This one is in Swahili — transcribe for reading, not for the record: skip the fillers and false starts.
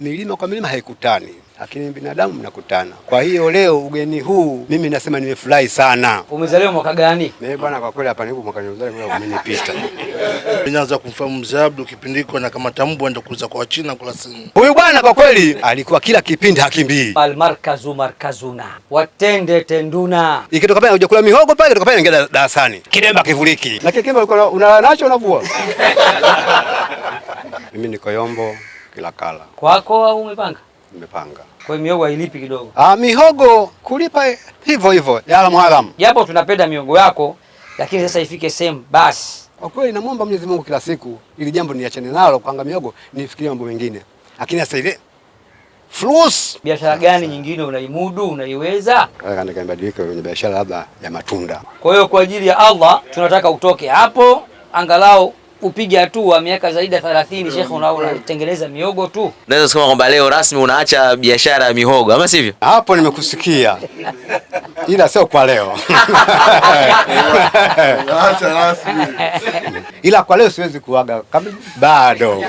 Milima kwa milima haikutani, lakini binadamu mnakutana. Kwa hiyo leo ugeni huu mimi nasema nimefurahi sana. Umezaliwa mwaka gani? Mimi bwana, kwa kweli hapa nilipo mwaka nilizaliwa umenipita. Nilianza kumfahamu Mzee Abdu kipindi hiko na kama tambua ndo kuuza kwa China kula simu. Huyu bwana kwa kweli alikuwa kila kipindi hakimbii. Almarkazu markazuna watende tenduna. Ikitoka pale unakuja kula mihogo pale, ikitoka pale ingia darasani. Kilemba kivuliki. Na kile kilemba ulikuwa unalala nacho unavua. Mimi niko Yombo Kilakala. Kwako au umepanga? Nimepanga. Kwa hiyo mihogo hailipi kidogo. Ah, mihogo kulipa hivyo hivyo. Yala haramu. Japo tunapenda mihogo yako, lakini sasa ifike sehemu basi. Kwa kweli namuomba Mwenyezi Mungu kila siku ili jambo niachane nalo, kwanga mihogo nifikirie mambo mengine. Lakini sasa ile flus Biashara gani nyingine unaimudu, unaiweza? nataka nibadilike kwenye biashara labda ya matunda. Kwa hiyo kwa ajili ya Allah tunataka utoke hapo angalau upige hatua miaka zaidi ya 30, shekhe, unatengeneza miogo tu. Naweza kusema kwamba leo rasmi unaacha biashara ya mihogo, ama sivyo? Hapo nimekusikia, ila sio kwa leo. Acha rasmi. Ila kwa leo siwezi kuaga kabisa bado.